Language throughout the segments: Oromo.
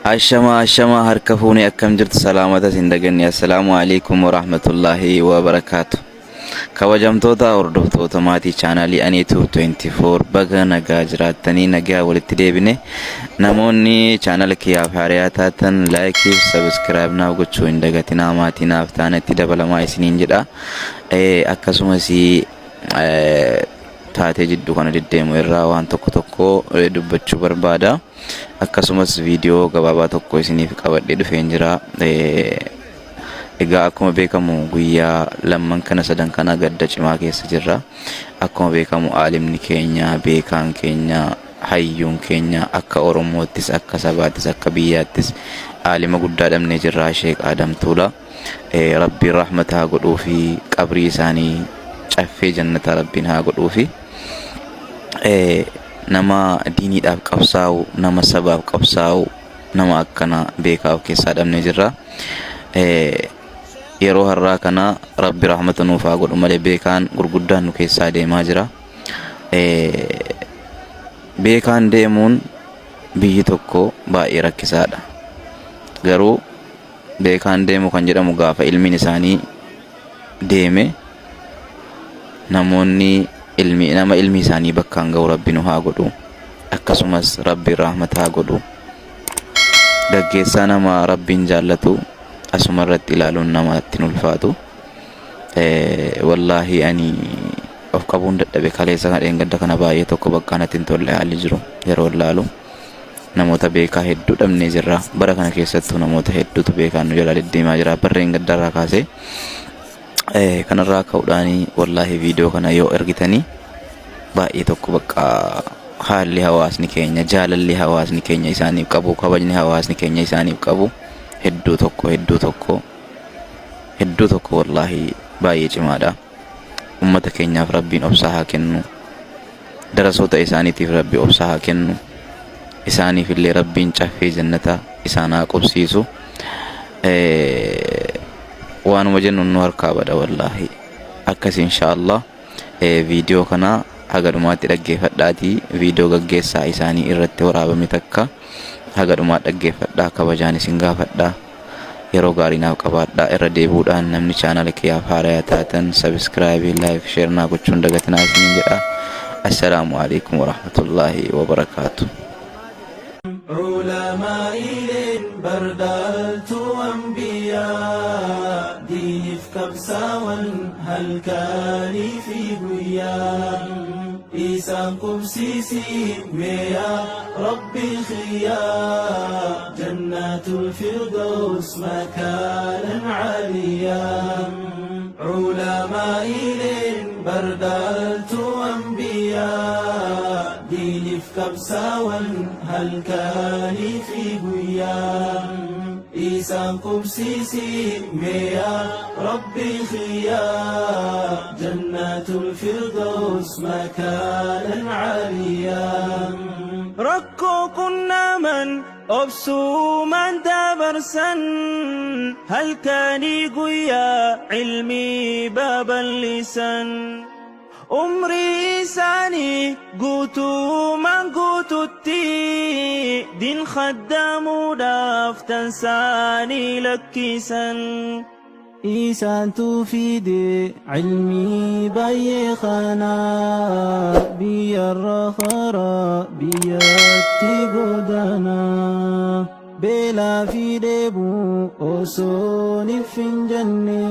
Ashamaa ashamaa harka fuunee akkam jirtu salaamata isin daganne assalaamu alaikum warahmatullaahi wabarakaatu. Kabajamtoota hordoftoota maatii chaanaalii Aniituub 24 baga nagaa jiraattanii nagaa walitti deebine namoonni chaanala kiyyaaf haariyaa taatan laayikiif sabiskiraayib naaf gochuu hin dagatinaa maatii naaf taanetti dabalamaa isiniin jedha. Akkasumas taatee jidduu kana deddeemu irraa waan tokko tokko dubbachuu barbaada. Akkasumas viidiyoo gabaabaa tokko isiniif qabadhee dhufeen jira. Egaa akkuma beekamu guyyaa lamman kana sadan kana gadda cimaa keessa jirra. Akkuma beekamu aalimni keenya, beekaan keenya, hayyuun keenya akka Oromoottis, akka sabaattis, akka biyyaattis aalima guddaa dhabnee jirra Sheek Aadam Tuulaa. Rabbiin rahmata haa godhuufi qabrii isaanii caffee jannataa Rabbiin haa godhuufi. Nama diiniidhaaf qabsaa'u, nama sabaaf qabsaa'u, nama akkana beekaa of keessaa dhabnee jirra. Yeroo har'aa kana Rabbi rahmata nuuf haa godhu malee beekaan gurguddaan nu keessaa deemaa jira. Beekaan deemuun biyyi tokko baay'ee rakkisaadha. Garuu beekaan deemu kan jedhamu gaafa ilmiin isaanii deeme namoonni ilmi nama ilmi isaanii bakkaan ga'u rabbi nu haa godhu akkasumas rabbi rahmata haa godhu gaggeessaa nama rabbiin jaallatu asuma irratti ilaaluun namatti hin ulfaatu wallaahi ani of qabuun dadhabe kaleessa kana dheengadda kana baay'ee tokko bakka natti hin tolle haalli jiru yeroo ilaalu namoota beekaa hedduu dhabnee jirra. Bara kana keessattuu namoota hedduutu beekaan nu jalaa deddeemaa jira. Barreen gaddaarraa kaasee kanarraa ka'uudhaan wallaahi viidiyoo kana yoo ergitanii baay'ee tokko bakka haalli hawaasni keenya jaalalli hawaasni keenya isaaniif qabu kabajni hawaasni keenya isaaniif qabu hedduu tokko hedduu tokko hedduu tokko wallaahi baay'ee cimaadha. Ummata keenyaaf rabbiin obsaa haa kennu. Darasoota isaaniitiif Rabbi obsa haa kennu. Isaaniif illee Rabbiin caffee jannataa isaan haa qubsiisu. Waanuma jennu nu harkaa bada wallaahi. Akkas insha Allah viidiyoo kana haga dhumaatti dhaggeeffadhaatii viidiyoo gaggeessaa isaanii irratti waraabame takka haga dhumaa dhaggeeffadhaa kabajaan isin gaafadha. Yeroo gaarii naaf qabaadhaa irra deebi'uudhaan namni chaanala kiyyaaf haaraya taatan sabiskiraayibii laayik sheer naa gochuun dagatinaa isiniin jedha. Assalaamu alaikum warahmatullaahi wabarakaatu. Ulamaa'ileen bardaaltu anbiyaa diiniif qabsaawan halkaanii fi guyyaa isaan qubsiisi mee yaa rabbi kiyyaa Jannatul firdaws makaanan caaliyaa Ulamaa'ileen bardaaltu anbiyaa diiniif qabsaawan halkaanii fi guyyaa isaan qubsiisi mee yaa rabbi kiyyaa Jannatul firdaws makaanan caaliyaa. Rakkoo qunnaman obsuumaan dabarsan halkanii guyyaa ilmii babal'isan. Umrii isaanii guutuumaan guututti din khaddamuudhaaf tansaanii lakkisan. Isaantu fide ilmii baay'ee kana biyyarra karaa biyyatti godaana beelaa fi dheebuu osoo nif hin jenne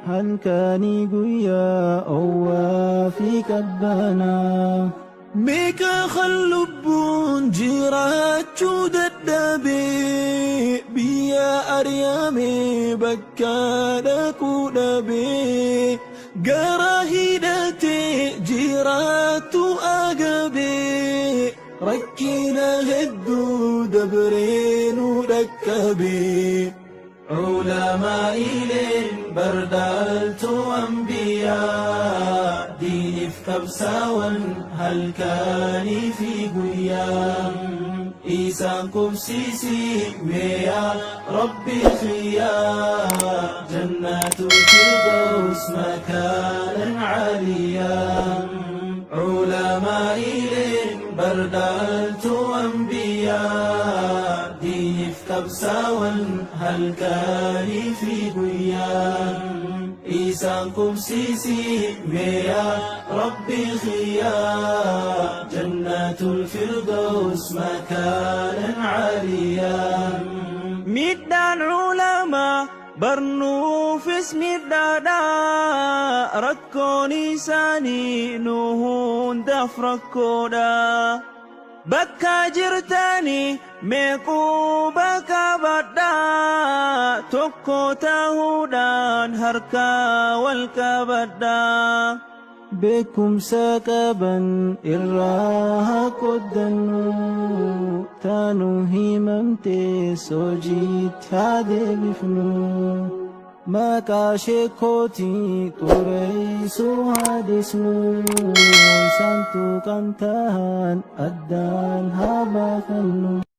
halkanii guyyaa owwaa fi qabbana. Meeqa kan lubbuun jiraachuu dadhabe biyya ari'ame bakka dhaquu dhabe gara hidhate jiraatu agabe rakkina hedduu dabree nu dhaqqabe. Ulamaa'ileen bardaaltu anbiyaa diiniif qabsaawan halkaanii fi guyyaa isaan qubsiisi mee yaa rabbi kiyyaa jannatul firdaws makaanan caaliyaa Ulamaa'ileen. Warra dhaaltuu anbiyaa diiniif qabsaa'an halkanii fi guyyaa. Isaan qubsiisi mee yaa Rabbi kiyyaa jannatul firdaws makaanan caaliyaa. Miidhaan ulamaa barnuufis miidhaadha, rakkoon isaanii nu hundaaf rakkoodha. Bakka jirtanii mee quba qabadha, tokko tahuudhaan harka wal qabadha. Beekumsa qaban irraa haa qoddannu, taanu himamte sojiitti haa deebifnu. Maqaa sheekootii xureessuu haa dhiisnu, isaantu kan tahan addaan haa baafannu.